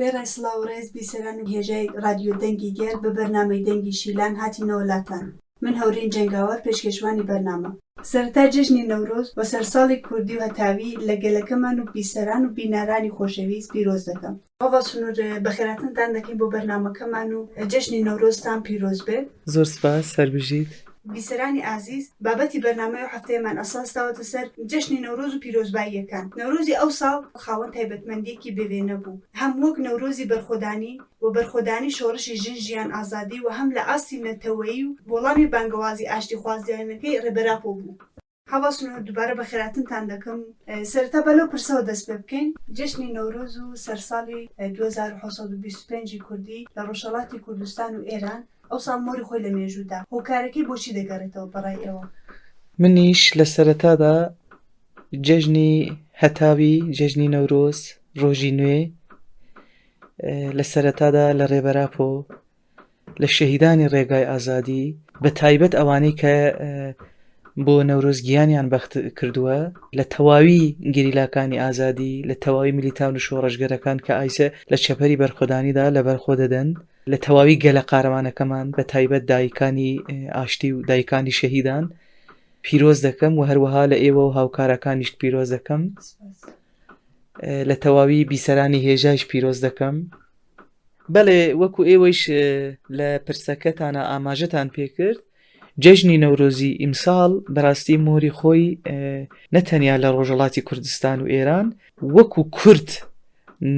وێڕای سڵاو و ڕێز بیسەران و هێژای ڕادیۆ دەنگی گەل بە بەرنامەی دەنگی شیلان هاتینەوە لاتان. من هەورین جەنگاوەر پێشکێشوانی بەرنامە. سەرەتا جەژنی نەورۆز و سەرساڵی کوردی و هەتاوی لە گەلەکەمان و بیسەران و بینارانی خۆشەویست پیرۆز دەکەم. هەڤاڵ سنوور بەخێراتنتان دەکەین بۆ بەرنامەکەمان و جەژنی نەورۆزتان پیرۆز بێت. زۆر سپاس، هەر بژیت. بیسەرانی ئازیز، بابەتی بەرنامەی ئەو هەفتەیەمان ئەساس داوەتە سەر جەژنی نەورۆز و پیرۆزباییەکان. نەورۆزی ئەوساڵ خاوەن تایبەتمەندییەکی بێوێنە بوو، هەم وەک نەورۆزی بەرخۆدانی و بەرخۆدانی شۆڕشی ژن ژیان ئازادی و هەم لە ئاستی نەتەوەیی و وەڵامی بانگەوازی ئاشتیخوازیانەکەی ڕێبەر ئاپۆ بوو. هەڤاڵ سنوور دووبارە بەخێراتنتان دەکەم. سەرەتا با لەو پرسەوە دەست پێ بکەین، جەژنی نەورۆز و سەرساڵی 2725 ی کوردی لە ڕۆژهەڵاتی کوردستان و ئێران ئەوساڵ مۆری خۆی لە مێژوو دا، هۆکارەکەی بۆچی دەگەڕێتەوە بە ڕای ئێوە؟ منیش لە سەرەتادا جەژنی هەتاوی، جەژنی نەورۆز، ڕۆژی نوێ، لە سەرەتادا لە ڕێبەر ئاپۆ، لە شەهیدانی ڕێگای ئازادی بە تایبەت ئەوانەی کە بۆ نەورۆز گیانیان بەخت کردووە لە تەواوی گەریلاکانی ئازادی لە تەواوی میلیتان و شۆڕشگەرەکان کە ئایسە لە چەپەری بەرخۆدانیدا لە بەرخۆ دەدەن لە تەواوی گەلە قارەمانەکەمان بە تایبەت دایکانی ئاشتی و دایکانی شەهیدان پیرۆز دەکەم و هەروەها لە ئێوە و هاوکارەکانیشت پیرۆز دەکەم لە تەواوی بیسەرانی هێژایش پیرۆز دەکەم بەڵێ وەکو ئێوەیش لە پرسەکەتانە ئاماژەتان پێکرد جەژنی نەورۆزی ئیمساڵ بەراستی مۆری خۆی نە تەنیا لە ڕۆژەڵاتی کوردستان و ئێران وەکو کورد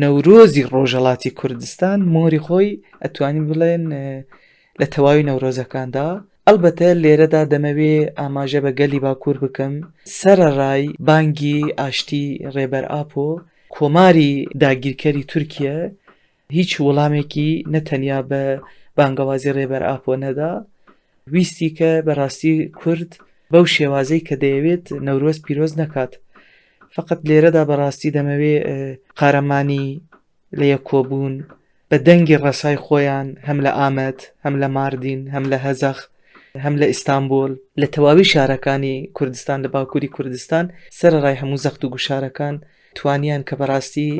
نەورۆزی ڕۆژەڵاتی کوردستان مۆری خۆی ئەتوانین بڵێن لە تەواوی نەورۆزەکاندا ئەلبەتە لێرەدا دەمەوێ ئاماژە بە گەلی باکوور بکەم سەرەڕای بانگی ئاشتی ڕێبەر ئاپۆ کۆماری داگیرکەری تورکیە هیچ وڵامێکی نە تەنیا بە بانگەوازی ڕێبەر ئاپۆ نەدا، ویستی کە بەڕاستی کورد بەو شێوازەی کە دەیەوێت نەورۆز پیرۆز نەکات. فقط لێرەدا بەڕاستی دەمەوێ قارەمانی لە یەک کۆبوون بە دەنگی ڕەسای خۆیان هەم لە ئامەد، هەم لە ماردین، هەم لە هەزەخ، هەم لە ئیستانبول، لە تەواوی شارەکانی کوردستان لە باکووری کوردستان سەرەڕای هەموو زەخت و گوشارەکان توانیان کە بەڕاستی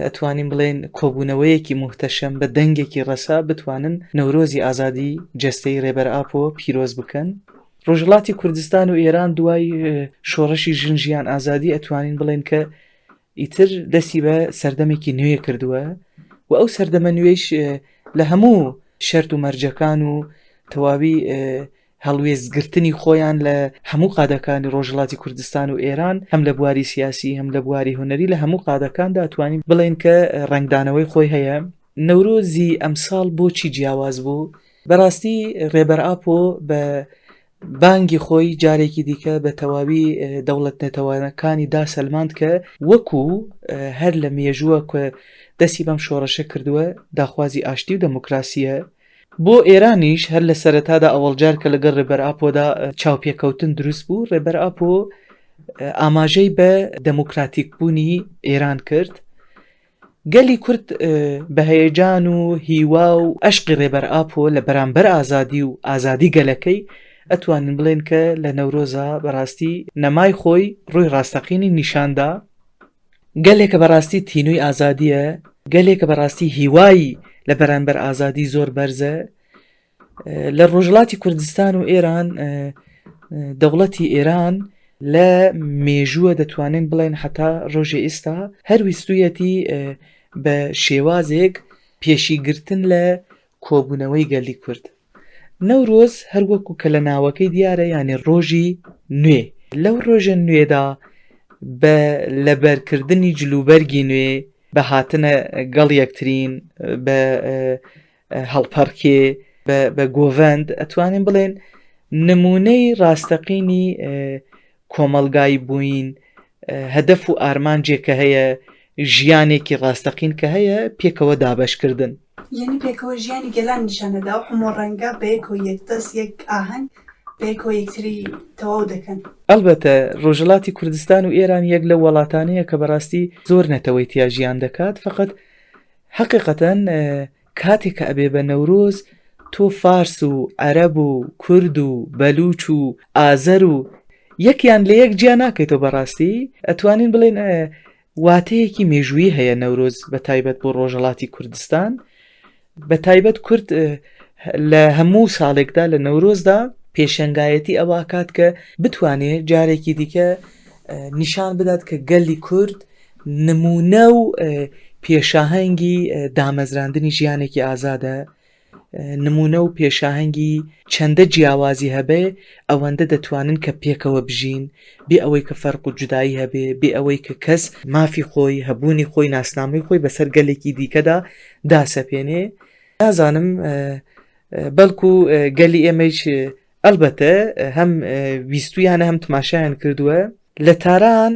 ئەتوانین بڵێن کۆبوونەوەیەکی موهتەشەم بە دەنگێکی ڕەسا بتوانن نەورۆزی ئازادی جەستەی ڕێبەر ئاپۆ پیرۆز بکەن. ڕۆژهەڵاتی کوردستان و ئێران دوای شۆڕشی ژن ژیان ئازادی ئەتوانین بڵێن کە ئیتر دەستی بە سەردەمێکی نوێ کردووە و ئەو سەردەمە نوێیش لە هەموو شەرت و مەرجەکان و تەواوی هەڵوێستگرتنی خۆیان لە هەموو قادەکانی ڕۆژهەڵاتی کوردستان و ئێران هەم لە بواری سیاسی هەم لە بواری هونەری لە هەموو قادەکاندا توانین بڵێین کە ڕەنگدانەوەی خۆی هەیە. نەورۆزی ئەمساڵ بۆچی جیاواز بوو؟ بەڕاستی ڕێبەر ئاپۆ بە بانگی خۆی جارێکی دیکە بە تەواوی دەوڵەت نەتەوەکانی دا سەلماند کە وەکو هەر لە مێژووە کە دەستی بەم شۆڕشە کردووە داخوازی ئاشتی و دەموکراسیە بۆ ئێرانیش هەر لە سەرەتادا ئەوەڵجار کە لەگەڵ ڕێبەر ئاپۆدا چاوپێکەوتن دروست بوو ڕێبەر ئاپۆ ئاماژەی بە دەموکراتیک بوونی ئێران کرد گەلی کورد بە هەیەجان و هیوا و ئەشقی ڕێبەر ئاپۆ لە بەرامبەر ئازادی و ئازادی گەلەکەی ئەتوانین بڵێن کە لە نەورۆزا بەڕاستی نەمای خۆی ڕووی ڕاستەقینی نیشاندا گەلێکە بەڕاستی تینووی ئازادیە گەلێکە بەڕاستی هیوای لە بەرامبەر ئازادی زۆر بەرزە لە ڕۆژهەڵاتی کوردستان و ئێران دەوڵەتی ئێران لە مێژووە دەتوانین بڵێن حتا ڕۆژی ئێستا هەر ویستویەتی بە شێوازێک پێشیگرتن لە کۆبوونەوەی گەلی کورد نەورۆز هەر وەکو کە لە ناوەکەی دیارە یانی ڕۆژی نوێ لەو ڕۆژە نوێدا بە لەبەرکردنی جلوبەرگی نوێ بە هاتنە گەڵ یەکترین بە هەڵپەڕکێ بە گۆڤەند ئەتوانین بڵێن نمونەی ڕاستەقینی کۆمەڵگای بووین هەدەف و ئارمانجێک کە هەیە ژیانێکی ڕاستەقین کە هەیە پێکەوە دابەشکردن. یەنی پێکەوە ژیانی گەلان نیشانەدا ئەو حەمۆ ڕەنگە بەیەکەوە یەک دەست یەک ئاهەنگ بەیەکەوە یەکتری تەواو دەکەن. ئەڵبەتە ڕۆژهەڵاتی کوردستان و ئێران یەک لەو وەڵاتانەیە کە بەڕاستی زۆر نەتەوەی تیا ژیان دەکات فەقەت حەقیقەتەن کاتێک کە ئەبێ بە نەورۆز تۆ فارس و عەرەب و کورد و بەلوچ و ئازەر و یەکیان لە یەک جیا ناکەیتەوە بەڕاستی ئەتوانین بڵێن. واتەیەکی مێژوویی هەیە نەورۆز بە تایبەت بۆ ڕۆژهەڵاتی کوردستان بە تایبەت کورد لە هەموو ساڵێکدا لە نەورۆزدا پێشەنگایەتی ئەوە کات کە بتوانێت جارێکی دیکە نیشان بدات کە گەلی کورد نمونە و پێشاهەنگی دامەزراندنی ژیانێکی ئازادە نمونە و پێشاهەنگی چەندە جیاوازی هەبێ ئەوەندە دەتوانن کە پێکەوە بژین بێ ئەوەی کە فەرق و جودایی هەبێ بێ ئەوەی کە کەس مافی خۆی هەبوونی خۆی ناسنامەی خۆی بەسەر گەلێکی دیکەدا داسەپێنێ نازانم بەڵکو گەلی ئێمەیش ئەلبەتە هەم ویستویانە هەم تماشایان کردووە لە تاران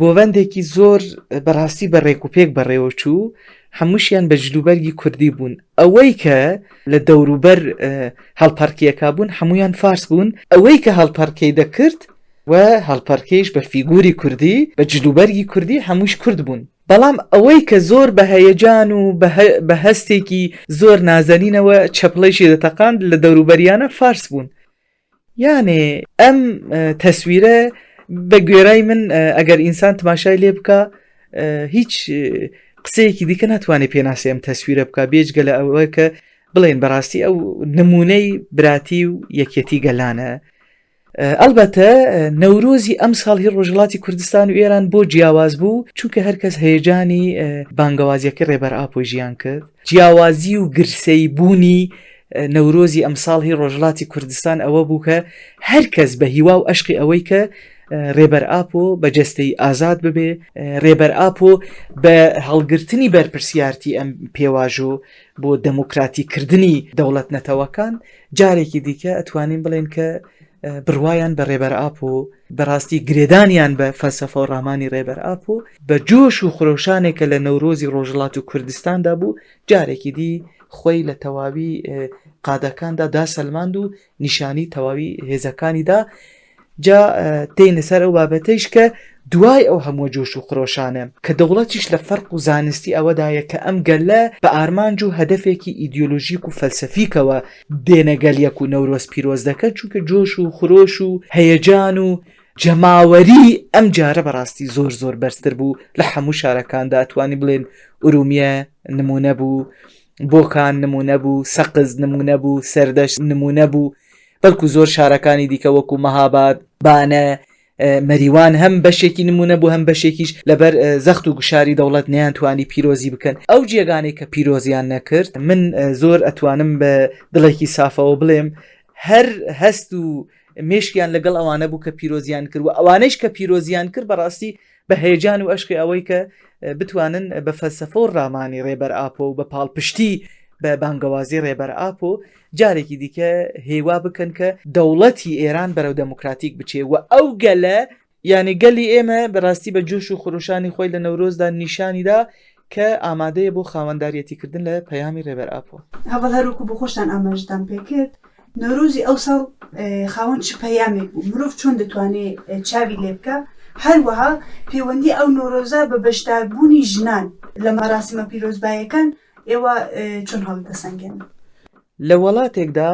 گۆڤەندێکی زۆر بەڕاستی بە ڕێک و پێک بەڕێوە چوو هەمووشیان بە جلوبەرگی کوردی بوون ئەوەی کە لە دەوروبەر هەڵپەڕکیەکە بوون هەمویان فارس بوون ئەوەی کە هەڵپەڕکەی دەکرد و هەڵپەڕکێش بە فیگوری کوردی بە جلوبەرگی کوردی هەمووش کورد بوون بەڵام ئەوەی کە زۆر بە هەیەجان و بە هەستێکی زۆر نازەنینەوە چەپڵەیشی دەتەقاند لە دەوروبەریانە فارس بوون. یانێ ئەم تەسویرە بە گوێرای من ئەگەر ئینسان تماشای لێ بکە هیچ قسەیەکی دیکە ناتوانێت پێناسی ئەم تەسویرە بکە بێجگە لە ئەوە کە بڵێن بەڕاستی ئەو نمونەی براتی و یەکێتی گەلانە ئەڵبەتە نەورۆزی ئەمساڵ هی ڕۆژهەڵاتی کوردستان و ئێران بۆ جیاواز بوو چونکە هەرکەس هەیەجانی بانگەوازیەکەی ڕێبەر ئاپۆی ژیان کرد جیاوازی و گرسەی بوونی نەورۆزی ئەمساڵ هی ڕۆژهەڵاتی کوردستان ئەوە بوو کە هەرکەس بە هیوا و ئەشقی ئەوەی کە ڕێبەر ئاپۆ بە جەستەی ئازاد ببێ ڕێبەر ئاپۆ بە هەڵگرتنی بەرپرسیارتی ئەم پێواژۆ بۆ دەموکراتی کردنی دەوڵەت نەتەوەکان جارێکی دیکە ئەتوانین بڵێن کە بڕوایان بە ڕێبەر ئاپۆ بەڕاستی گرێدانیان بە فەلسەفە و ڕامانی ڕێبەر ئاپۆ بە جۆش و خرۆشانێک کە لە نەورۆزی ڕۆژهەڵات و کوردستاندا بوو جارێکی دی خۆی لە تەواوی قادەکاندا داسەلماند و نیشانی تەواوی هێزەکانیدا جا تێینە سەر ئەو بابەتەیش کە دوای ئەو هەمووە جۆش و خرۆشانە کە دەوڵەتیش لە فەرق و زانستی ئەوەدایە کە ئەم گەلە بە ئارمانج و هەدەفێکی ئیدیۆلۆژیک و فەلسەفیکەوە دێنە گەل یەک و نەورۆز پیرۆز دەکەن چونکە جۆش و خرۆش و هەیەجان و جەماوەری ئەم جارە بەڕاستی زۆر زۆر بەرزتر بوو لە هەموو شارەکاندا ئەتوانی بڵێن ئورومیە نمونە بوو بۆکان نمونە بوو سەقز نمونە بوو سەردەشت نمونە بوو بەڵکو زۆر شارەکانی دیکە وەکو مەهاباد، بانە، مەریوان هەم بەشێکی نمونە بوو هەم بەشێکیش لەبەر زەخت و گوشاری دەوڵەت نەیانتوانی پیرۆزی بکەن ئەو جێگانەی کە پیرۆزیان نەکرد من زۆر ئەتوانم بە دڵێکی سافەوە بڵێم هەر هەست و مێشکیان لەگەڵ ئەوانە بوو کە پیرۆزیان کرد و ئەوانەیش کە پیرۆزیان کرد بەڕاستی بە هەیەجان و ئەشقی ئەوەی کە بتوانن بە فەلسەفە و ڕامانی ڕێبەر ئاپۆ و بە پاڵپشتی بە بانگەوازی ڕێبەر ئاپۆ جارێکی دیکە هێوا بکەن کە دەوڵەتی ئێران بەرەو دەموکراتیک بچێ و ئەو گەلە یعنی گەلی ئێمە بەڕاستی بە جۆش و خرۆشانی خۆی لە نەورۆزدا نیشانیدا کە ئامادەیە بۆ خاوەنداریەتیکردن لە پەیامی ڕێبەر ئاپۆ. هەڤاڵ هەروەکو بۆ خۆشتان ئاماژەتان پێکرد نەورۆزی ئەوساڵ خاوەن چ پەیامێک بوو؟ مرۆڤ چۆن دەتوانێ چاوی لێ بکا؟ هەروەها پێوەندی ئەو نەورۆزە بە بەشداربوونی ژنان لە مەراسیمە پیرۆزباییەکان ئێوە چۆن هەڵیدەسەنگێنن؟ لە وەڵاتێکدا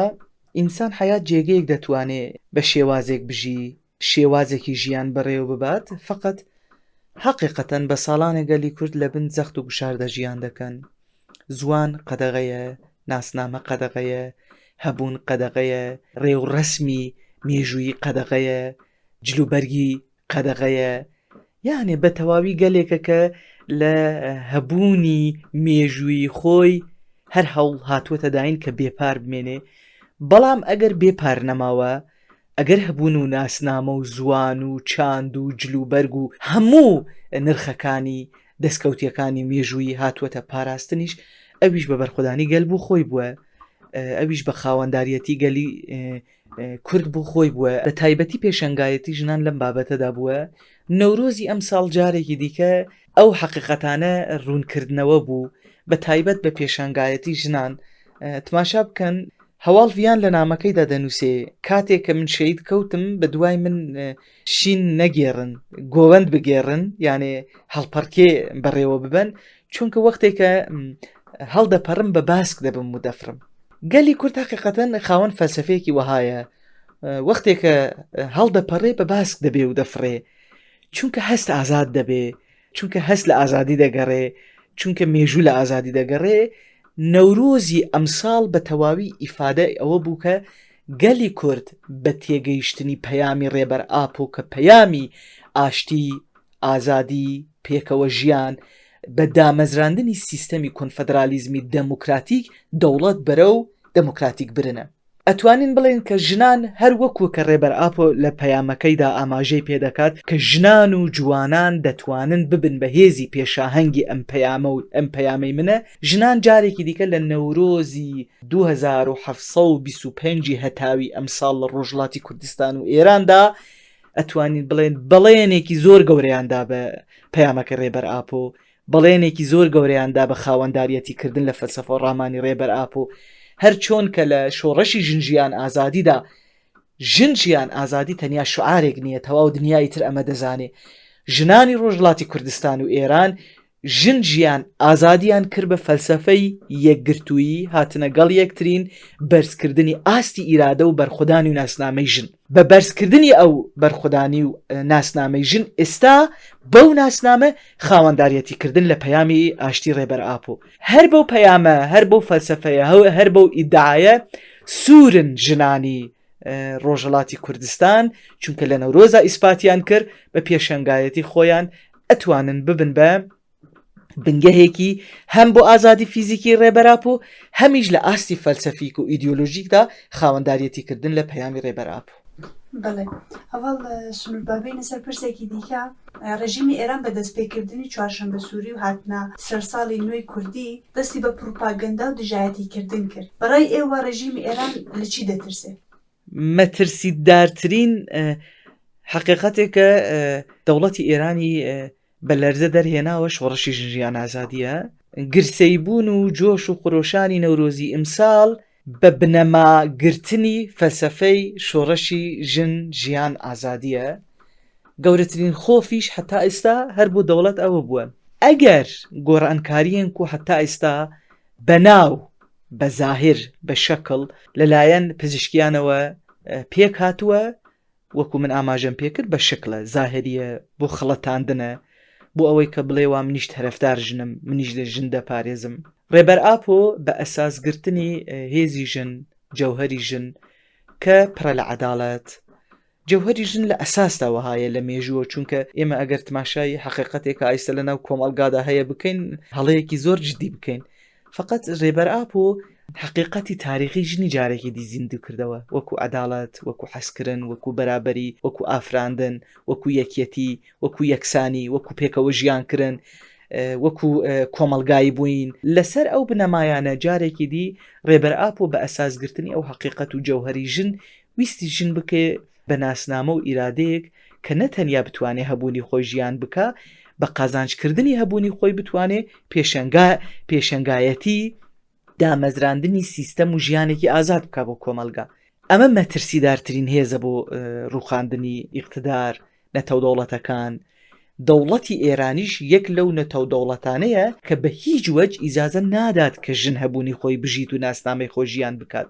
ئینسان حەیات جێگەیەک دەتوانێ بە شێوازێک بژی، شێوازێکی ژیان بەڕێوە ببات، فەقەت حەقیقەتەن بە ساڵانێک گەلی کورد لە بن زەخت و گوشاردا ژیان دەکەن، زوان قەدەغەیە، ناسنامە قەدەغەیە، هەبوون قەدەغەیە، ڕێوڕەسمی مێژوویی قەدەغەیە، جلوبەرگی قەدەغەیە، یانێ بە تەواوی گەلێکە کە لە هەبوونی مێژووی خۆی هەر هەوڵ هاتووەتە داین کە بێپار بمێنێ، بەڵام ئەگەر بێپار نەماوە ئەگەر هەبوون و ناسنامە و زوان و چاند و جلوبەرگ و هەموو نرخەکانی دەستکەوتیەکانی مێژوویی هاتووەتە پاراستنیش ئەویش بە بەرخۆدانی گەل بۆ خۆی بووە ئەویش بە خاوەنداریەتی گەلی کورد بۆ خۆی بووە بە تایبەتی پێشەنگایەتی ژنان لەم بابەتەدا بووە نەورۆزی ئەم ساڵ جارێکی دیکە ئەو حەقیقەتانە ڕوونکردنەوە بوو بە تایبەت بە پێشەنگایەتی ژنان تماشا بکەن هەواڵ ڤیان لە نامەکەیدا دەنووسێ، کاتێ کە من شەهید کەوتم بە دوای من شین نەگێڕن، گۆوەند بگێڕن، یانێ هەڵپەڕکێ بەڕێوە ببەن، چونکە وەختێکە هەڵدەپەڕم بە باسک دەبم و دەفڕم. گەلی کورد هەقیقەتەن خاوەن فەلسەفەیەکی وەهایە، وەختێکە هەڵدەپەڕێ بە باسک دەبێ و دەفڕێ، چونکە هەست ئازاد دەبێ. چونکە هەست لە ئازادی دەگەڕێ، چونکە مێژوو لە ئازادی دەگەڕێ، نەورۆزی ئەمساڵ بە تەواوی ئیفادەی ئەوە بوو کە گەلی کورد بە تێگەیشتنی پەیامی ڕێبەر ئاپۆ کە پەیامی ئاشتی، ئازادی، پێکەوە ژیان، بە دامەزراندنی سیستەمی کۆنفەدرالیزمی دێموکراتیک دەوڵەت بەرەو دێموکراتیک برنە. ئەتوانین بڵێین کە ژنان هەر وەکو کە ڕێبەر ئاپۆ لە پەیامەکەیدا ئاماژەی پێدەکات کە ژنان و جوانان دەتوانن ببن بە هێزی پێشاهەنگی ئەم پەیامە و ئەم پەیامەی منە، ژنان جارێکی دیکە لە نەورۆزی 2725 ی هەتاوی ئەمساڵ لە ڕۆژهەڵاتی کوردستان و ئێراندا ئەتوانین بڵێن بەڵێنێکی زۆر گەورەیان دا بە پەیامەکەی ڕێبەر ئاپۆ، بەڵێنێکی زۆر گەورەیان دا بە خاوەنداریەتی کردن لە فەلسەفە و ڕامانی ڕێبەر ئاپۆ، هەر چۆن کە لە شۆڕشی ژن ژیان ئازادیدا ژن ژیان ئازادی تەنیا شعارێک نییە تەواو دنیا ئیتر ئەمە دەزانێ ژنانی ڕۆژهەڵاتی کوردستان و ئێران ژن ژیان ئازادیان کرد بە فەلسەفەی یەکگرتوویی، هاتنە گەڵ یەکترین، بەرزکردنی ئاستی ئیرادە و بەرخودانی و ناسنامەی ژن. بە بەرزکردنی ئەو بەرخودانی و ناسنامەی ژن ئێستا بەو ناسنامە خاوەنداریەتی کردن لە پەیامی ئاشتی ڕێبەر ئاپۆ. هەر بەو پەیامە، هەر بەو فەلسەفەیە، هەر بەو ئیدعایە سوورن ژنانی ڕۆژهەڵاتی کوردستان، چونکە لە نەورۆزا ئیسپاتیان کرد بە پێشەنگایەتی خۆیان ئەتوانن ببن بە بنگەهێکی هەم بۆ ئازادی فیزیکی ڕێبەر ئاپۆ هەمیش لە ئاستی فەلسەفیک و ئیدیۆلۆژیکدا خاوەنداریەتی کردن لە پەیامی ڕێبەر ئاپۆ. بەڵێ هەڤاڵ سنوور با بێینە سەر پرسێکی دیکە، ڕێژیمی ئێران بە دەستپێکردنی چوارشەمبەسووری و هاتنە سەرساڵی نوێی کوردی دەستی بە پڕوپاگەندا و دژایەتی کردن کرد، بە ڕای ئێوە ڕێژیمی ئێران لە چی دەترسێ؟ مەترسیدارترین حەقیقەتێکە دەوڵەتی ئێرانی بە لەرزە دەرهێناوە شۆڕشی ژن ژیان ئازادیە گرسەی بوون و جۆش و خرۆشانی نەورۆزی ئمساڵ بە بنەما گرتنی فەلسەفەی شۆڕشی ژن ژیان ئازادیە گەورەترین خۆفیش هەتا ئێستا هەر بۆ دەوڵەت ئەوە بووە ئەگەر گۆڕانکاریەن کو هەتا ئێستا بەناو بە زاهر بە شەکڵ لەلایەن پزیشکیانەوە پێک هاتووە وەکو من ئاماژەم پێکرد بە شکلە زاهریە بۆ خڵەتاندنە بۆ ئەوەی کە بڵێ وا منیش تەرەفدار ژنم منیش لە ژن دەپارێزم ڕێبەر ئاپۆ بە ئەساس گرتنی هێزی ژن جەوهری ژن کە پڕە لە عەداڵەت جەوهری ژن لە ئەساسدا وەهایە لە مێژووە چونکە ئێمە ئەگەر تماشای حەقیقەتێک ئایستا لە ناو کۆمەڵگادا هەیە بکەین هەڵەیەکی زۆر جدی بکەین فقط ڕێبەر ئاپۆ حقیقەتی تاریخی ژنی جارێکی دی زیندوو کردەوە وەکو عەداڵەت وەکو حەزکردن وەکو بەرابەری وەکو ئافراندن وەکو یەکیەتی وەکو یەکسانی وەکو پێکەوە ژیانکردن وەکو کۆمەڵگایی بووین لەسەر ئەو بنەمایانە جارێکی دی ڕێبەر ئاپۆ بە ئەساسگرتنی ئەو حقیقەت و جەوهری ژن ویستی ژن بکێ بە ناسنامە و ئیرادەیەک کە نە تەنیا بتوانێ هەبوونی خۆی ژیان بکا، بە قازانج کردنی هەبوونی خۆی بتوانێ پێشەنگا پێشەنگایەتی دامەزراندنی سیستەم و ژیانێکی ئازاد بکا بۆ کۆمەڵگا. ئەمە مەترسیدارترین هێزە بۆ ڕووخاندنی ئیقتدار، نەتەو دەوڵەتەکان. دەوڵەتی ئێرانیش یەک لەو نەتەو دەوڵەتانەیە کە بە هیچ وەج ئیجازە نادات کە ژن هەبوونی خۆی بژیت و ناسنامەی خۆی ژیان بکات.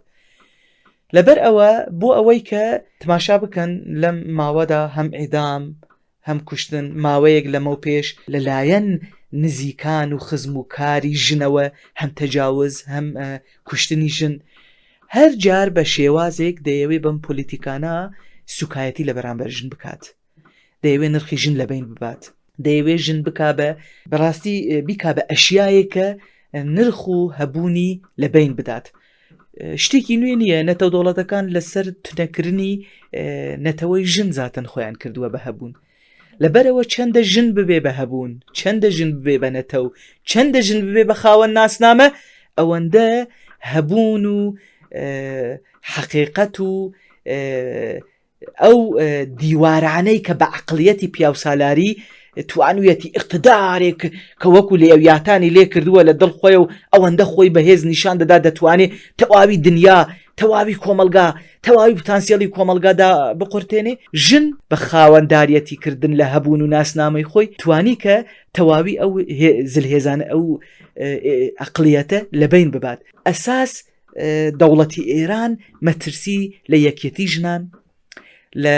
لەبەر ئەوە بۆ ئەوەی کە تماشا بکەن لەم ماوەدا هەم عیدام هەم کوشتن ماوەیەک لەمەو پێش لەلایەن نزیکان و خزم و کاری ژنەوە هەم تەجاوز هەم کوشتنی ژن هەر جار بە شێوازێک دەیەوێ بەم پۆلیتیکانە سوکایەتی لە بەرامبەر ژن بکات دەیەوێ نرخی ژن لەبین ببات دەیەوێ ژن بکا بە بەڕاستی بیکا بە ئەشیایەک کە نرخ و هەبوونی لەبین بدات شتێکی نوێ نییە نەتەوە دەوڵەتەکان لەسەر تونەکردنی نەتەوەی ژن زاتن خۆیان کردووە بە هەبوون لەبەرەوە چەندە ژن ببێ بە هەبوون چەندە ژن ببێ بە نەتەو چەندە ژن ببێ بە خاوەن ناسنامە ئەوەندە هەبوون و حەقیقەت و ئەو دیوارانەی کە بە عەقڵیەتی پیاوسالاری توانویەتی ئیقتدارێک کە وەکو لێویاتانی لێ کردووە لە دڵ خۆی و ئەوەندە خۆی بەهێز نیشان دەدا دەتوانێت تەواوی دنیا تەواوی کۆمەلگا تەواوی پتانسیەلی کۆمەلگادا بقورتێنێ ژن بە خاوەنداریەتی کردن لە هەبوون و ناسنامەی خۆی توانی کە تەواوی ئەو زلهێزانە ئەو ئەقلیەتە لەبین ببات ئەساس دەوڵەتی ئێران مەترسی لە یەکیەتی ژنان لە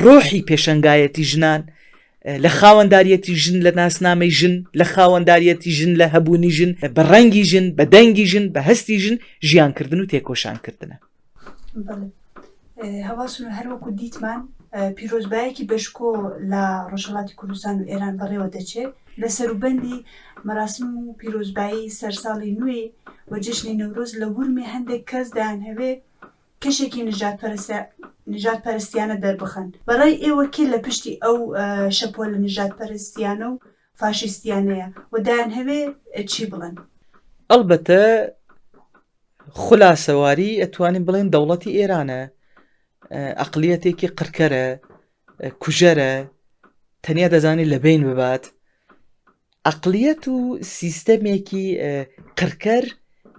ڕۆحی پێشەنگایەتی ژنان. لە خاوەنداریەتی ژن لە ناسنامەی ژن لە خاوەنداریەتی ژن لە هەبوونی ژن بە ڕەنگی ژن بە دەنگی ژن بە هەستی ژن ژیانکردن و تێکۆشانکردنە. بەڵێ هەوا سنوور هەر وەکو دیتمان پیرۆزبایەکی بەشکۆ لە ڕۆژهەڵاتی کوردستان و ئێران بەڕێوە دەچێت لە سەروبەندی مەراسم و پیرۆزبایی سەرساڵی نوێ و جەژنی نەورۆز لە ورمێ هەندێک کەس دەیانهەوێ کەشێکی نژادپەرستیانە دەربخەن. بەڕای ئێوە کێ لە پشتی ئەو شەپۆلە نژادپەرستیانە و فاشیستیانەیە و دەیانهەوێ چی بڵێن؟ ئەڵبەتە خولاسەواری ئەتوانین بڵێن دەوڵەتی ئێرانە ئەقلیەتێکی قڕکەرە کوژەرە تەنیا دەزانێت لە بین ببات ئەقلیەت و سیستەمێکی قڕکەر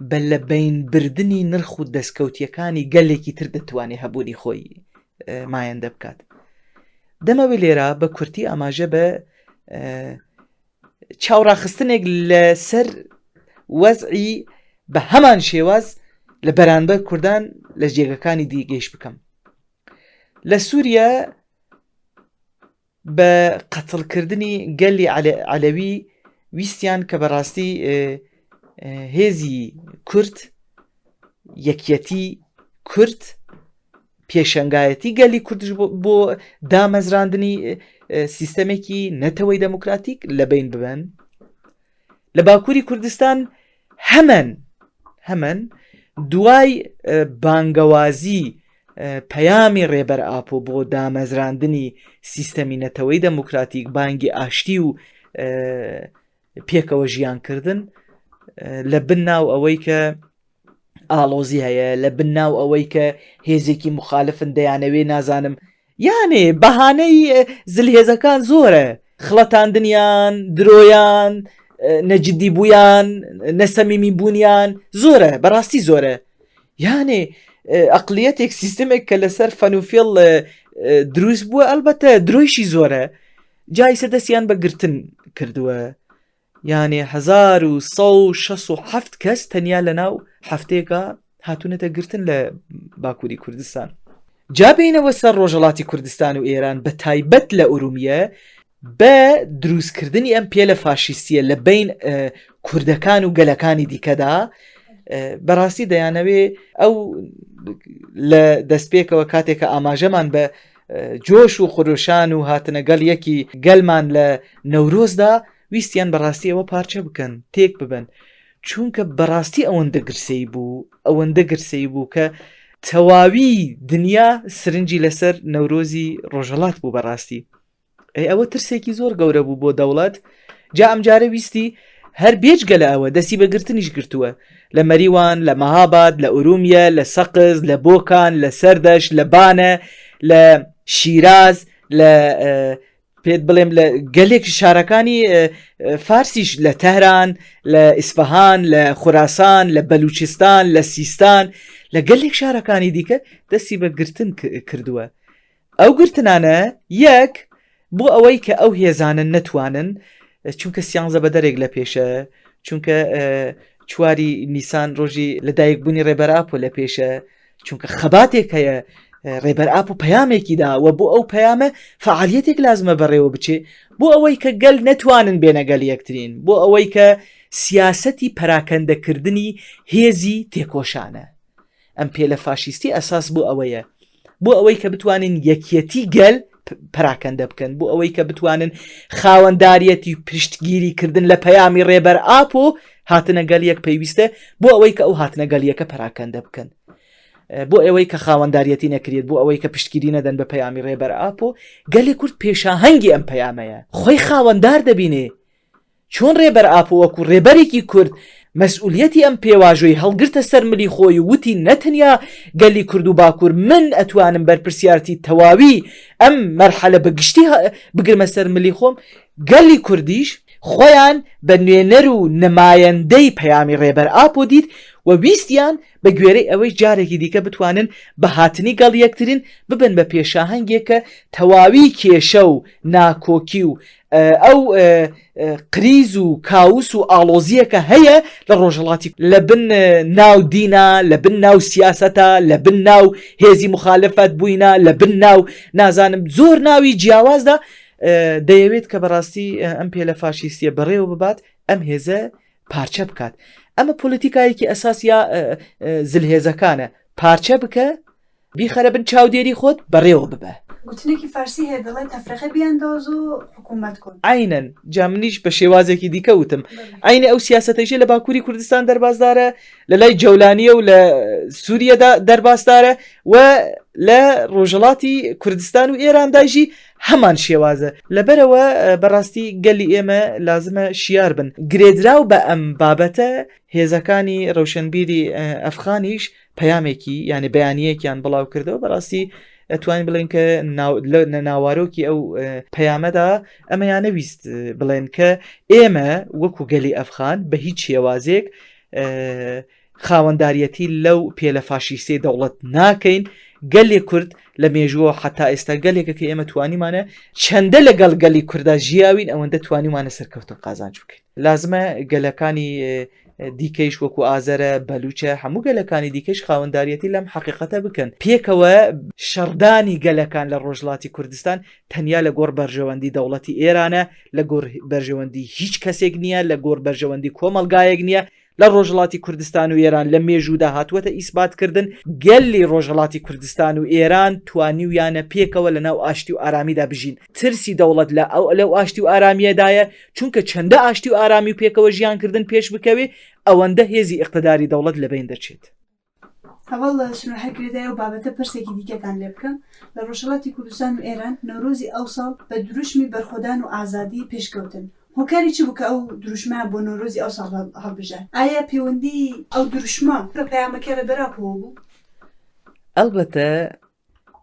بە لە بین بردننی نرخ و دەستکەوتیەکانی گەلێکی تر دەتوانێت هەبوونی خۆی مایەندە بکات دەمەوێت لێرە بە کورتی ئاماژە بە چاوڕاخستنێک لەسەر وەزعی بە هەمان شێواز لە بەرانبەر کوردان لە جێگەکانی دیگەیش بکەم لە سووریە بە قەتڵکردنی گەلی عەلەوی ویستیان کە بەڕاستی هێزی کورد یەکیەتی کورد پێشەنگایەتی گەلی کوردش بۆ دامەزراندنی سیستەمێکی نەتەوەی دەموکراتیک لە بین ببەن لە باکووری کوردستان هەمن هەمن دوای بانگەوازی پەیامی ڕێبەر ئاپۆ بۆ دامەزراندنی سیستەمی نەتەوەی دەموکراتیک بانگی ئاشتی و پێکەوە ژیانکردن لە بن ناو ئەوەی کە ئاڵۆزی هەیە لە بن ناو ئەوەی کە هێزێکی مخالفن دەیانەوێ نازانم یانێ بەهانەی زلهێزەکان زۆرە خڵەتاندنیان درۆیان نەجددی بوویان نەسەمیمی بوونیان زۆرە بەڕاستی زۆرە یانێ ئەقلیەتێک سیستمێک کە لەسەر فەنوفێڵ دروست بووە ئەلبەتە درۆیشی زۆرە جایسە دەستیان بە گرتن کردووە یانێ 1167 کەس تەنیا لە ناو هەفتەیەکە هاتوونەتە گرتن لە باکووری کوردستان جا بینەوە سەر ڕۆژەڵاتی کوردستان و ئێران بە تایبەت لە ئورومیە بە دروستکردنی ئەم پێلە فاشیستیە لە بین کوردەکان و گەلەکانی دیکەدا بەڕاستی دەیانەوێ ئەو لە دەستپێکەوە کاتێکە ئاماژەمان بە جۆش و خرۆشان و هاتنە گەڵ یەکی گەلمان لە نەورۆزدا ویستیان بەڕاستی ئەوە پارچە بکەن تێک ببن چونکە بەڕاستی ئەوەندە گرسەی بوو ئەوەندە گرسەی بوو کە تەواوی دنیا سرنجی لەسەر نەورۆزی ڕۆژهڵات بوو بەڕاستی ئەی ئەوە ترسێکی زۆر گەورە بوو بۆ دەوڵەت جا ئەمجارە ویستی هەر بێجگە لە ئەوە دەستی بە گرتنیش گرتووە لە مەریوان لە مەهاباد لە ئورومیە لە سەقز لە بۆکان لە سەردەش لە بانە لە شیراز لە پێت بڵێم لە گەلێک شارەکانی فارسیش لە تەهران لە ئیسفهان لە خوراسان لە بەلوچستان لە سیستان لە گەلێک شارەکانی دیکە دەستی بە گرتن کردووە ئەو گرتنانە یەک بۆ ئەوەی کە ئەو هێزانە نەتوانن چونکە سیانزە بەدەرێک لە پێشە چونکە چواری نیسان ڕۆژی لەدایک بوونی ڕێبەر ئاپۆ لە پێشە چونکە خەباتێک هەیە ڕێبەر ئاپ و پەیامێکی دا و بۆ ئەو پەیامە فعالیەتێک لازمە بەڕێوە بچێ بۆ ئەوەی کە گەل نەتوانن بێنە گەل یەکترین بۆ ئەوەی کە سیاسەتی پەراکەندەکردنی هێزی تێکۆشانە ئەم پێلە فاشیستی ئەساس بۆ ئەوەیە بۆ ئەوەی کە بتوانین یەکیەتی گەل پراکەندە بکەن بۆ ئەوەی کە بتوانن خاوەنداریەتی پشتگیری کردن لە پەیامی ڕێبەر ئاپۆ هاتنە گەل یەک پێویستە بۆ ئەوەی کە ئەو هاتنە گەل یەکە پراکەندە بکەن بۆ ئەوەی کە خاوەنداریەتی نەکرێت بۆ ئەوەی کە پشتگیری نەدەن بە پەیامی ڕێبەر ئاپۆ گەلی کورد پێشاهەنگی ئەم پەیامەیە خۆی خاوەندار دەبینێ چۆن ڕێبەر ئاپۆ وەکو ڕێبەرێکی کورد مەسئولیەتی ئەم پێواژۆی هەڵگرتە سەر ملی خۆی و وتی نەتەنیا گەلی کورد و باکور من ئەتوانم بەرپرسیارتی تەواوی ئەم مەرحەلە بە گشتی بگرمە سەر ملی خۆم گەلی کوردیش خۆیان بە نوێنەر و نمایەندەی پەیامی ڕێبەر ئاپۆ دیت و ویستیان بە گوێرەی ئەوەیش جارێکی دیکە بتوانن بە هاتنی گەڵ یەکترین ببن بە پێشاهەنگێک کە تەواوی کێشە و ناکۆکی و ئەو قریز و کاوس و ئاڵۆزییەکە هەیە لە ڕۆژهەڵاتی لە بن ناو دینا لە بن ناو سیاسەتە لە بن ناو هێزی مخالفەت بووینە لە بن ناو نازانم زۆر ناوی جیاوازدا دەیەوێت کە بەڕاستی ئەم پێلە فاشیستیە بەڕێوە ببات ئەم هێزە پارچە بکات ئەمە پۆلیتیکایەکی ئەساس یا زلهێزەکانە پارچە بکە بیخەرە بن چاودێری خۆت بەڕێوە ببە. گوتنێکی فارسی هەیە دەڵێ تەفرەقە بیاندۆز و حکوومەت کن. عەینەن، جا منیش بە شێوازێکی دیکە وتم، عەینی ئەو سیاسەتەیشە لە باکووری کوردستان دەربازدارە، لە لای جەولانییە و لە سووریەدا دەربازدارە و لە ڕۆژهەڵاتی کوردستان و ئێراندایشی هەمان شێوازە. لەبەرئەوە بەڕاستی گەلی ئێمە لازمە شیار بن. گرێدراو بە ئەم بابەتە هێزەکانی ڕەوشەنبیری ئەفغانیش پەیامێکی یانی بەیانیەکیان بڵاو کردەوە بەڕاستی ئەتوانین بڵێن کە لە ناوارۆکی ئەو پەیامەدا ئەمەیانە ویست بڵێن کە ئێمە وەکو گەلی ئەفغان بە هیچ شێوازێک خاوەنداریەتی لەو پێلە فاشیستی دەوڵەت ناکەین گەلی کورد لە مێژووە حتا ئێستا گەلێکە کە ئێمە توانیمانە چەندە لەگەڵ گەلی کووردا ژیاوین ئەوەندە توانیمانە سەرکەوتن قازانج بکەین لازمە گەلەکانی دیکەیش وەکو ئازەرە، بەلوچە، هەموو گەلەکانی دیکەیش خاوەنداریەتی لەم حەقیقەتە بکەن. پێکەوە شەڕدانی گەلەکان لە ڕۆژهەڵاتی کوردستان تەنیا لە گۆڕ بەرژەوەندی دەوڵەتی ئێرانە، لە گۆڕ بەرژەوەندی هیچ کەسێک نییە، لە گۆڕ بەرژەوەندی کۆمەڵگایەک نییە. لە ڕۆژهەڵاتی کوردستان و ئێران لە مێژوودا هاتووەتە ئیسبات کردن، گەلی ڕۆژهەڵاتی کوردستان و ئێران توانیویانە پێکەوە لە ناو ئاشتی و ئارامیدا بژین. ترسی دەوڵەت لە ئەو لەو ئاشتی و ئارامییەدایە، چونکە چەندە ئاشتی و ئارامی و پێکەوە ژیانکردن پێش بکەوێ ئەوەندە هێزی ئیقتداری دەوڵەت لەبەین دەچێت. هەڤاڵ سنوور هەر گرێدای ئەو بابەتە پرسێکی دیکەتان لێ بکەم، لە ڕۆژهەڵاتی کوردستان و ئێران نەورۆزی ئەوساڵ بە دروشمی بەرخۆدان و ئازادی پێشکەوتن، هۆکاری چ بوو کە ئەو دروشمەیان بۆ نەورۆزی ئەوساڵ هەڵبژارد؟ ئایا پێوەندی ئەو دروشمە بە پەیامەکەی ڕێبەر ئاپۆوە بوو؟ ئەڵبەتە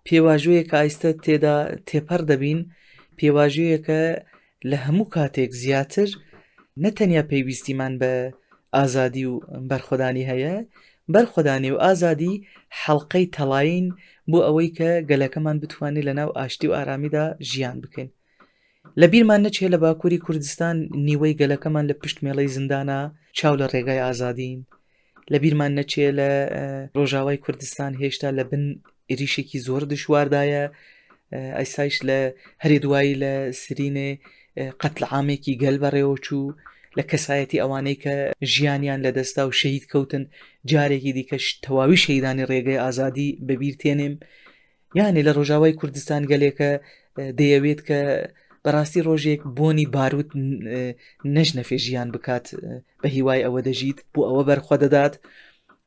پێواژۆیەکە ئایستە تێدا تێپەڕ دەبین، پێواژۆیەکە لە هەموو کاتێک زیاتر نە تەنیا پێویستیمان بە ئازادی و بەرخۆدانی هەیە، بەرخۆدانی و ئازادی حەڵقەی تەڵایین بۆ ئەوەی کە گەلەکەمان بتوانێت لە ناو ئاشتی و ئارامیدا ژیان بکەین. لە بیرمان نەچێ لە باکووری کوردستان نیوەی گەلەکەمان لە پشت مێڵەی زیندانە چاو لە ڕێگای ئازادین، لە بیرمان نەچێ لە ڕۆژاوای کوردستان هێشتا لە بن ئریشێکی زۆر دشواردایە ئەیسایش لە هەرێ دوایی لە سرینێ قەتلعامێکی گەل بەڕێوە چوو لە کەسایەتی ئەوانەی کە ژیانیان لە دەستا و شەهید کەوتن جارێکی دیکەش تەواوی شەیدانی ڕێگەی ئازادی بەبیر تێنێم یانێ لە ڕۆژاوای کوردستان گەلێکە دەیەوێت کە بەڕاستی ڕۆژێک بۆنی باروت نەژنەفێ ژیان بکات بە هیوای ئەوە دەژیت بۆ ئەوە بەرخۆ دەدات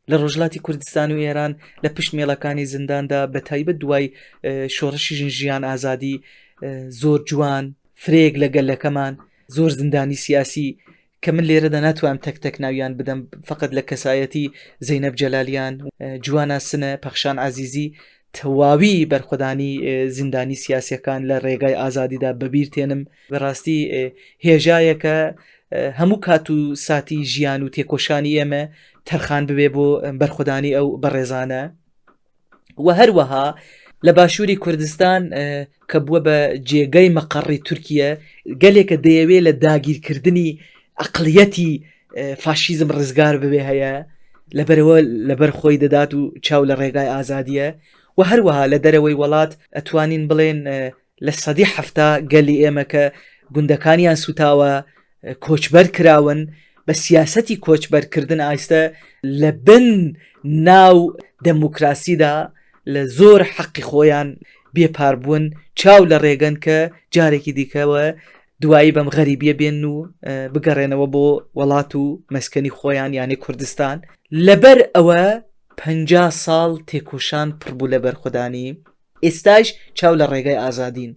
لە ڕۆژلاتی کوردستان و ئێران لە پشت مێڵەکانی زینداندا بە تایبەت دوای شۆڕشی ژن ژیان ئازادی زۆر جوان فرەیەک لە گەلەکەمان زۆر زیندانی سیاسی کە من لێرەدا ناتوانم تەک تەک ناویان بدەم فقط لە کەسایەتی زەینەب جەلالیان جوانا سنە پەخشان عزیزی تەواوی بەرخۆدانی زیندانی سیاسەکان لە ڕێگای ئازادیدا بەبیر تێنم بەڕاستی هێژایەکە هەموو کات و ساتی ژیان و تێکۆشانی ئێمە تەرخان ببێ بۆ بەرخۆدانی ئەو بەڕێزانە و هەروەها لە باشووری کوردستان کە بووە بە جێگەی مەقەڕی تورکیە گەلێکە دەیەوێ لە داگیرکردنی ئەقلیەتی فاشیزم ڕزگار ببێ هەیە لەبەرەوە لەبەر خۆی دەدات و چاو لە ڕێگای ئازادیە و هەروەها لە دەرەوەی وڵات ئەتوانین بڵێن 70% گەلی ئێمە کە گوندەکانیان سوتاوە کۆچبەر کراون بە سیاسەتی کۆچبەرکردن ئایستە لە بن ناو دەموکراسیدا لە زۆر حەقی خۆیان بێپار بوون چاو لە ڕێگەن کە جارێکی دیکەوە دوایی بەم غەریبیە بێن و بگەڕێنەوە بۆ وڵات و مەسکەنی خۆیان یانێ کوردستان لەبەر ئەوە 50 ساڵ تێکۆشان پڕ بوو لە بەرخودانی ئێستاش چاو لە ڕێگای ئازادین.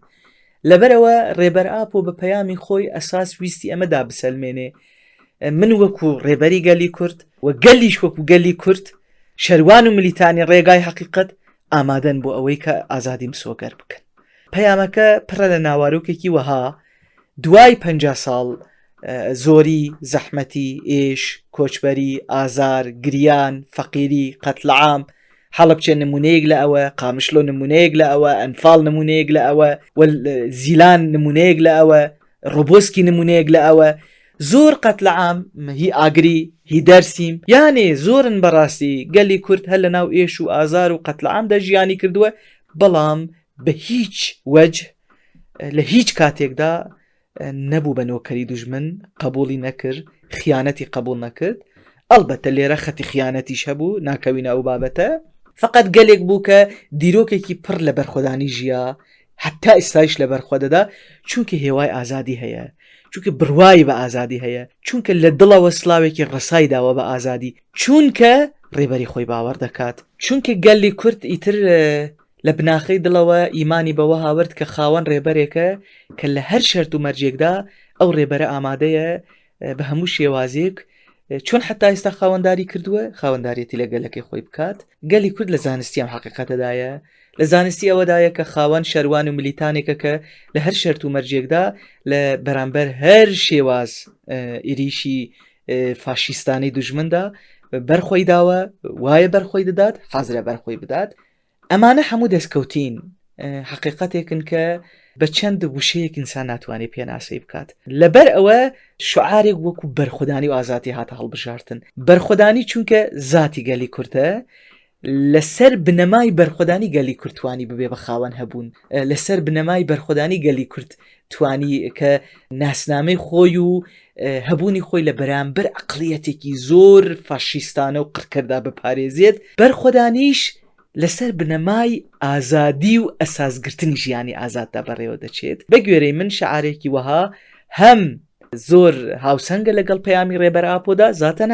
لەبەرئەوە ڕێبەر ئاپۆ بە پەیامی خۆی ئەساس ویستی ئەمە دابسەلمێنێ من وەکو ڕێبەری گەلی کورد و گەلیش وەکو گەلی کورد شەروان و ملیتانی ڕێگای حەقیقەت ئامادەن بۆ ئەوەی کە ئازادی مسۆگەر بکەن. پەیامەکە پڕە لە ناوارۆکێکی وەها دوای 50 ساڵ زۆری، زەحمەتی، ئێش، کۆچبەری، ئازار، گریان، فەقیری، قەتلعام، هەڵەبچە نمونەیەک لە ئەوە، قامشلۆ نمونەیەک لە ئەوە، ئەنفاڵ نمونەیەک لە ئەوە، زیلان نمونەیەک لە ئەوە، ڕۆبۆسکی نمونەیەک لە ئەوە، زۆر قەتلعام هی ئاگری، هی دەرسیم، یانێ زۆرن بەڕاستی گەلی کورد هەر لە ناو ئێش و ئازار و قەتلعامدا ژیانی کردووە، بەڵام بە هیچ وەجه لە هیچ کاتێکدا نەبوو بە نۆکەری دوژمن، قەبوڵی نەکرد، خیانەتی قەبوڵ نەکرد، ئەڵبەتە لێرە خەتی خیانەتیش هەبوو، ناکەوینە ئەو بابەتە، فەقەت گەلێک بوو کە دیرۆکێکی پڕ لە بەرخۆدانی ژیا، هەتا ئیستایش لە بەرخۆ دەدا، چونکە هێوای ئازادی هەیە، چونکە بڕوای بە ئازادی هەیە، چونکە لە دڵەوە سڵاوێکی ڕەسای داوە بە ئازادی، چونکە ڕێبەری خۆی باوەڕ دەکات، چونکە گەلی کورد ئیتر لە بناخەی دڵەوە ئیمانی بەوە هاورد کە خاوەن ڕێبەرێکە کە لە هەر شەرت و مەرجێکدا ئەو ڕێبەرە ئامادەیە بە هەموو شێوازێک چۆن حتا ئێستا خاوەنداری کردووە خاوەنداریەتی لە گەلەکەی خۆی بکات گەلی کورد لە زانستی ئەم حقیقەتەدایە لە زانستی ئەوەدایە کە خاوەن شەروان و ملیتانێکە کە لە هەر شەرت و مەرجێکدا لە بەرامبەر هەر شێواز ئیریشی فاشیستانەی دوژمندا بەرخۆی داوە وایە بەرخۆی دەدات حازرە بەرخۆی بدات ئەمانە هەموو دەستکەوتین حقیقەتێکن کە بە چەند وشەیەک ئینسان ناتوانێت پێناسەی بکات لەبەر ئەوە شعارێک وەکو بەرخودانی و ئازادی هاتە هەڵبژارتن بەرخودانی چونکە زاتی گەلی کوردە لەسەر بنەمای بەرخۆدانی گەلی کورد توانی ببێ بە خاوەن هەبوون لەسەر بنەمای بەرخۆدانی گەلی کورد توانی کە ناسنامەی خۆی و هەبوونی خۆی لە بەرامبەر عقلیەتێکی زۆر فاشیستانە و قڕکەردا بپارێزێت بەرخۆدانیش لەسەر بنەمای ئازادی و ئەساسگرتنی ژیانی ئازاددا بەڕێوە دەچێت بە گوێرەی من شعارێکی وەها هەم زۆر هاوسەنگە لەگەڵ پەیامی ڕێبەر ئاپۆدا زاتەن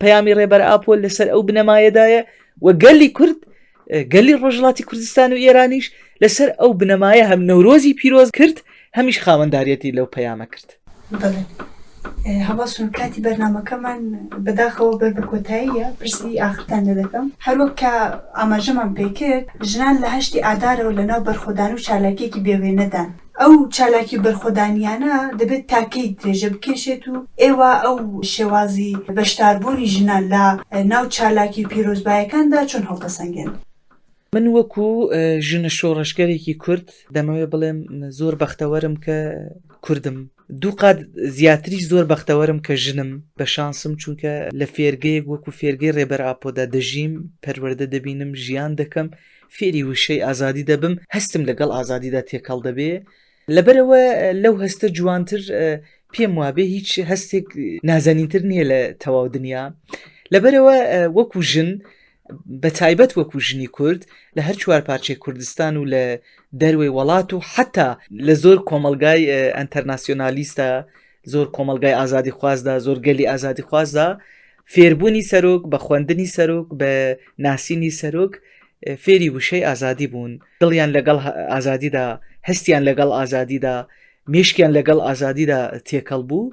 پەیامی ڕێبەر ئاپۆ لەسەر ئەو بنەمایەدایە و گەلی کورد گەلی ڕۆژهەڵاتی کوردستان و ئێرانیش لەسەر ئەو بنەمایە هەم نەورۆزی پیرۆز کرد هەمیش خاوەنداریەتی لەو پەیامە کرد. بەڵێ هەڤاڵ سنوور کاتی بەرنامەکەمان بەداخەوە بەر بە کۆتاییە پرسی ئاخرتان لێ دەکەم هەروەک کە ئاماژەمان پێکرد ژنان لە هەشتی ئادارەوە لەناو بەرخۆدان و چالاکیەکی بێ وێنەدان ئەو چالاکی و بەرخۆدانیانە دەبێت تا کەی درێژە بکێشێت و ئێوە ئەو شێوازی بەشداربوونی ژنان لە ناو چالاکی و پیرۆزبایەکاندا چۆن هەڵدەسەنگێن؟ من وەکو ژنە شۆڕشگەرێکی کورد دەمەوێت بڵێم زۆر بەختەوەرم کە کوردم دوو قات زیاتریش زۆر بەختەوەرم کە ژنم بە شانسم چونکە لە فێرگەیەک وەکو فێرگەی ڕێبەر ئاپۆدا دەژیم پەروەردە دەبینم ژیان دەکەم فێری وشەی ئازادی دەبم هەستم لەگەڵ ئازادیدا تێکەڵ دەبێ لەبەرەوە لەو هەستە جوانتر پێم وابێ هیچ هەستێک نازەنینتر نییە لە تەواو دنیا لەبەرەوە وەکو ژن بە تایبەت وەکو ژنی کورد لە هەر چوار پارچەی کوردستان و لە دەروەی وڵات و حتا لە زۆر کۆمەلگای ئەتەرناسیۆنالیستە زۆر کۆمەلگای ئازادی خوازدا زۆر گەلی ئازادی خوازدا فێربوونی سەرۆک بە خوێندنی سەرۆک بە ناسینی سەرۆک فێری وشەی ئازادی بوون دڵیان لەگەڵ ئازادیدا هەستیان لەگەڵ ئازادیدا مێشکیان لەگەڵ ئازادیدا تێکەڵ بوو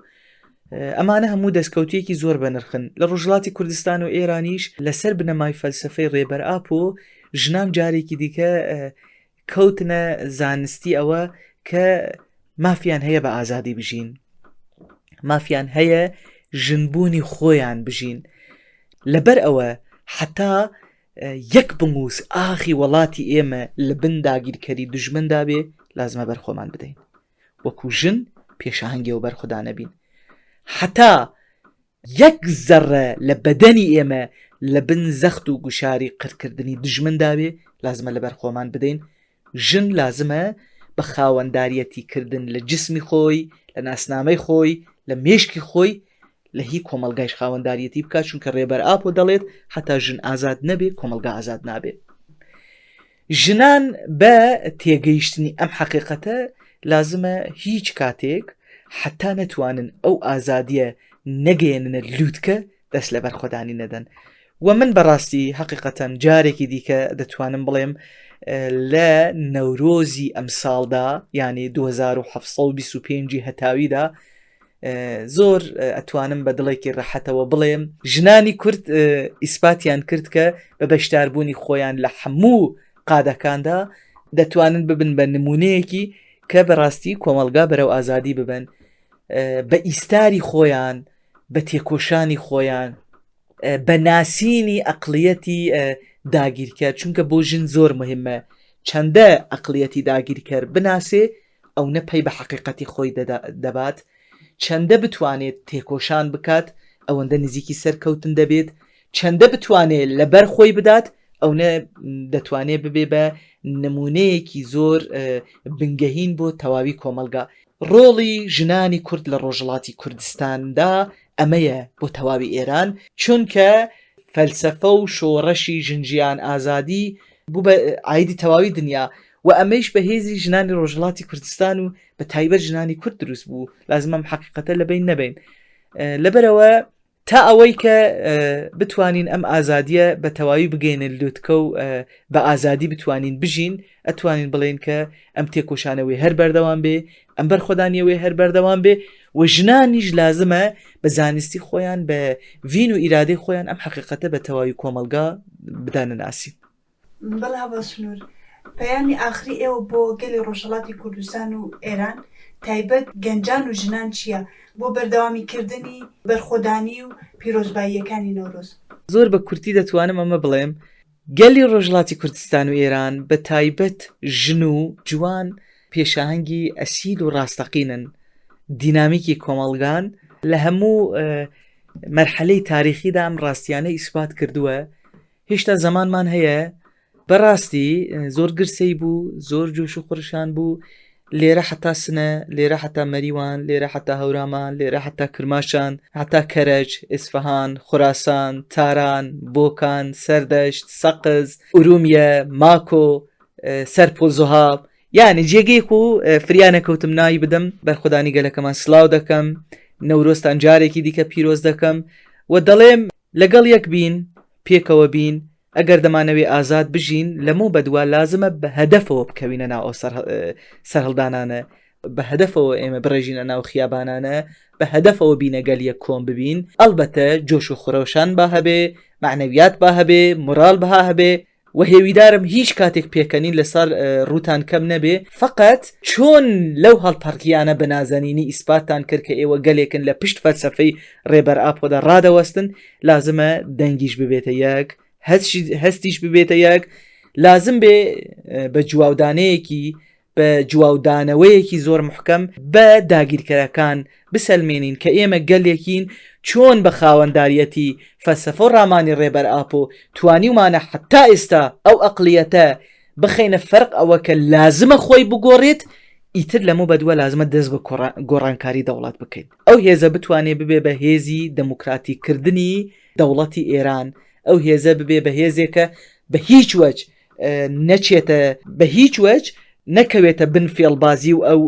ئەمانە هەموو دەستکەوتێکی زۆر بەنرخن لە ڕۆژهەڵاتی کوردستان و ئێرانیش لەسەر بنەمای فەلسفەی ڕێبەر ئاپۆ ژنان جارێکی دیکە کەوتنە زانستی ئەوە کە مافیان هەیە بە ئازادی بژین مافیان هەیە ژنبوونی خۆیان بژین لەبەر ئەوە حتا یەک بنووس ئاخی وڵاتی ئێمە لە بن داگیرکەری دژمندا بێ لازمە بەرخۆمان بدەین وەکو ژن پێشانگی و بەرخودانە بین حتا یەک زەڕە لە بەدەنی ئێمە لە بن زەخت و گوشاری قرکردنی دژمندا بێ لازمە لەبەر خۆمان بدەین ژن لازمە بە خاوەنداریەتی کردن لە جسمی خۆی لە ناسنامەی خۆی لە مێشکی خۆی لە هی کۆمەلگایش خاوەنداریەتی بکات چونکە ڕێبەر ئاپۆ دەڵێت هەتا ژن ئازاد نەبێ کۆمەلگا ئازاد نابێ ژنان بە تێگەیشتنی ئەم حەقیقەتە لازمە هیچ کاتێک حتا نەتوانن ئەو ئازادیە نەگەیەننە لووتکە دەست لە بەرخۆدانی نەدەن و من بەڕاستی حقیقەتەن جارێکی دیکە دەتوانم بڵێم لە نەورۆزی ئەمساڵدا یعنی 2725 هەتاویدا زۆر ئەتوانم بە دڵێکی ڕەحەتەوە بڵێم ژنانی کورد ئیسپاتیان کرد کە بە بەشداربوونی خۆیان لە هەموو قادەکاندا دەتوانن ببن بە نمونەیەکی کە بەڕاستی کۆمەلگا بەرەو ئازادی ببن بە ئیستاری خۆیان بە تێکۆشانی خۆیان بە ناسینی ئەقلیەتی داگیرکەر چونکە بۆ ژن زۆر مهمە چەندە ئەقلیەتی داگیرکەر بناسێ ئەونە پەی بە حەقیقەتی خۆی دەبات، چەندە بتوانێت تێکۆشان بکات ئەوەندە نزیکی سەرکەوتن دەبێت، چەندە بتوانێت لەبەر خۆی بدات ئەونە دەتوانێت ببێ بە نمونەیەکی زۆر بنگەهین بۆ تەواوی کۆمەلگا ڕۆڵی ژنانی کورد لە ڕۆژهەڵاتی کوردستاندا ئەمەیە بۆ تەواوی ئێران چونکە فەلسەفە و شۆڕەشی ژن ژیان ئازادی بوو بە ئایدی تەواوی دنیا و ئەمەیش بە هێزی ژنانی ڕۆژهەڵاتی کوردستان و بە تایبەت ژنانی کورد دروست بوو لازمە ئەم حەقیقەتە لەبەین نەبەین لەبەرەوە تا ئەوەی کە بتوانین ئەم ئازادیە بە تەواوی بگەینە لوتکە و بە ئازادی بتوانین بژین ئەتوانین بڵێن کە ئەم تێکۆشانەوەی هەر بەردەوام بێ ئەم بەرخۆدانیەوەی هەر بەردەوام بێ و ژنانیش لازمە بە زانستی خۆیان بە ڤین و ئیرادەی خۆیان ئەم حەقیقەتە بە تەواوی کۆمەلگا بدانە ناسین. بەڵێ هەڤاڵ سنوور، پەیامی ئاخری ئێوە بۆ گەلی ڕۆژهەڵاتی کوردستان و ئێران، تایبەت گەنجان و ژنان چییە بۆ بەردەوامی کردنی بەرخۆدانی و پیرۆزباییەکانی نەورۆز؟ زۆر بە کورتی دەتوانم ئەمە بڵێم، گەلی ڕۆژهەڵاتی کوردستان و ئێران بە تایبەت ژن و جوان پێشاهەنگی ئەسیل و ڕاستەقینن، دینامیکی کۆمەڵگان لە هەموو مەرحەلەی تاریخیدا ئەم ڕاستیانە ئیسپات کردووە، هێشتا زەمانمان هەیە بەڕاستی زۆر گرسەی بوو زۆر جۆش و خڕشان بوو لێرە حتا سنە لێرە حتا مەریوان لێرە حتا هەورامان لێرە حتا کرماشان حتا کەرەج ئیسفهان خوراسان تاران بۆکان سەردەشت سەقز ئورومیە ماکۆ سەرپۆل زوهاب یعنی جێگەیەک و فریا نەکەوتم ناوی بدەم بەرخۆدانی گەلەکەمان سلااو دەکەم نەورۆستان جارێکی دیکە پیرۆز دەکەم و دەڵێم لەگەڵ یەک بین، پێکەوە بین، ئەگەر دەمانەوێ ئازاد بژین، لەمەو بەدوا لازمە بە هەدەفەوە بکەوینە ناو ئەو سەرهەڵدانانە، بە هەدەفەوە ئێمە بڕێژینە ناو خیابانانە، بە هەدەفەوە بینە گەل یەک کۆم ببین، ئەڵبەتە جۆش و خرۆشان با هەبێ، مەعنەویات با هەبێ، مۆرال بها هەبێ، وە هێویدارم هیچ کاتێک پێکەنین لەسەر ڕووتان کەم نەبێ فەقەت چۆن لەو هەڵپەڕکیانە بە نازەنینی ئیسپاتتان کرد کە ئێوە گەلێکن لە پشت فەلسەفەی ڕێبەر ئاپۆدا ڕادەوەستن لازمە دەنگیش ببێتە یەک هەستیش ببێتە یەک لازم بێ بە جواودانەیەکی بە جواودانەوەیەکی زۆر محکەم بە داگیرکەرەکان بسەلمێنین کە ئێمە گەلێکین چۆن بە خاوەنداریەتی فەلسەفە و ڕامانی ڕێبەر ئاپۆ توانیومانە حەتا ئێستا ئەو ئەقڵیەتە بخەینە فەرق ئەوە کە لازمە خۆی بگۆڕێت ئیتر لەمە بەدووە لازمە دەست بە گۆڕانکاری دەوڵەت بکەین ئەو هێزە بتوانێ ببێ بە هێزی دەموکراتی کردنی دەوڵەتی ئێران ئەو هێزە ببێ بە هێزێکە بە هیچ وەج نەچێتە بە هیچ وەج نەکەوێتە بن فێڵبازی و ئەو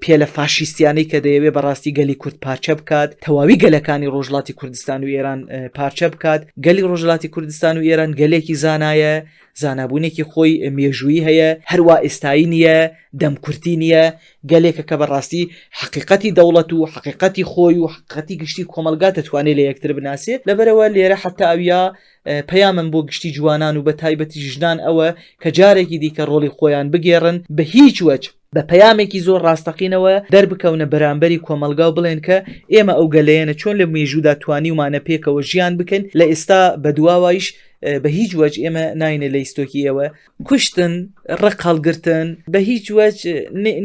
پێلە فاشیستیانەی کە دەیەوێ بەڕاستی گەلی کورد پارچە بکات تەواوی گەلەکانی ڕۆژهەڵاتی کوردستان و ئێران پارچە بکات گەلی ڕۆژهەڵاتی کوردستان و ئێران گەلێکی زانایە زانابوونێکی خۆی مێژوویی هەیە هەروە ئێستایی نییە دەمکورتی نییە گەلێکە کە بەڕاستی حقیقەتی دەوڵەت و حقیقەتی خۆی و حقیقەتی گشتی کۆمەلگا دەتوانێت لە یەکتر بناسێت لەبەرەوە لێرە حتا ئەویا پەیامم بۆ گشتی جوانان و بە تایبەتی ژنان ئەوە کە جارێکی دیکە ڕۆڵی خۆیان بگێڕن بە هیچ وەج بە پەیامێکی زۆر ڕاستەقینەوە دەربکەونە بەرامبەری کۆمەڵگا و بڵێن کە ئێمە ئەو گەلەیەنە چۆن لە مێژوودا توانیومانە پێکەوە ژیان بکەین لە ئێستا بەدواوایش بە هیچ وەج ئێمە ناینە لەیستۆکی ئێوە کوشتن ڕق هەڵگرتن بە هیچ وەج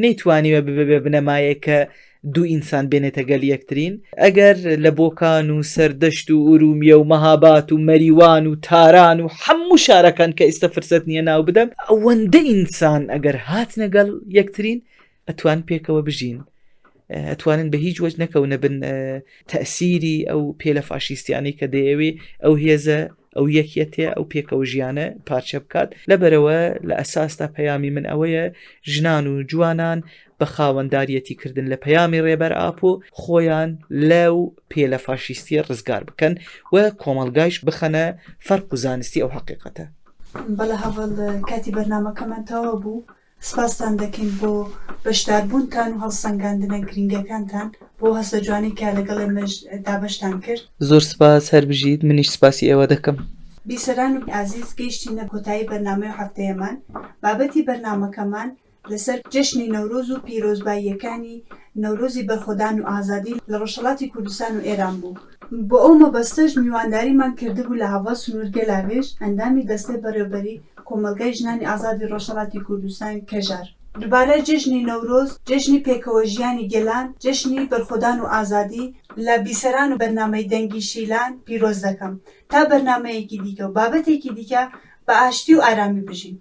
نەیتوانیوە ببێ بنەمایەک کە دوو ئینسان بێنێتە گەل یەکترین ئەگەر لە بۆکان و سەردەشت و ئورومیە و مەهابات و مەریوان و تاران و هەموو شارەکان کە ئیستا فرسەت نییە ناو بدەم ئەوەندە ئینسان ئەگەر هاتنە گەڵ یەکترین ئەتوان پێکەوە بژین ئەتوانن بە هیچ وەج نەکەونە بن تەسیری ئەو پێلە فاشیستیانەی کە دەیەوێ ئەو هێزە ئەو یەکیەتێ ئەو پێکەوە ژیانە پارچە بکات لەبەرەوە لە ئەساسدا پەیامی من ئەوەیە ژنان و جوانان بە خاوەنداریەتی کردن لە پەیامی ڕێبەر ئاپۆ خۆیان لەو پێلە فاشیستیە ڕزگار بکەن و کۆمەڵگایش بخەنە فەرق و زانستی ئەو حەقیقەتە. بەڵێ هەڤاڵ کاتی بەرنامەکەمان تەواو بوو سپاستان دەکەین بۆ بەشداربوونتان و هەڵسەنگاندنە گرینگەکانتان بۆ هەستە جوانەی کە لەگەڵ ئێمەش دابەشتان کرد. زۆر سپاس هەر بژیت منیش سپاسی ئێوە دەکەم. بیسەرانی ئازیز گەیشتینە کۆتایی بەرنامەی ئەو هەفتەیەمان بابەتی بەرنامەکەمان لەسەر جەژنی نەورۆز و پیرۆزباییەکانی نەورۆزی بەرخۆدان و ئازادی لە ڕۆژهەڵاتی کوردستان و ئێران بوو. بۆ ئەو مەبەستەش میوانداریمان کردبوو لە هەڤاڵ سنوور گەلاوێژ، ئەندامی دەستەی بەڕێوەبەری کۆمەڵگای ژنانی ئازادی ڕۆژهەڵاتی کوردستان، کەژار. دوبارە جەژنی نەورۆز، جەژنی پێکەوەژیانی گەلان، جەژنی بەرخۆدان و ئازادی لە بیسەران و بەرنامەی دەنگی شیلان پیرۆز دەکەم. تا بەرنامەیەکی دیکە و بابەتێکی دیکە. بە ئاشتی و ئارامی بژین.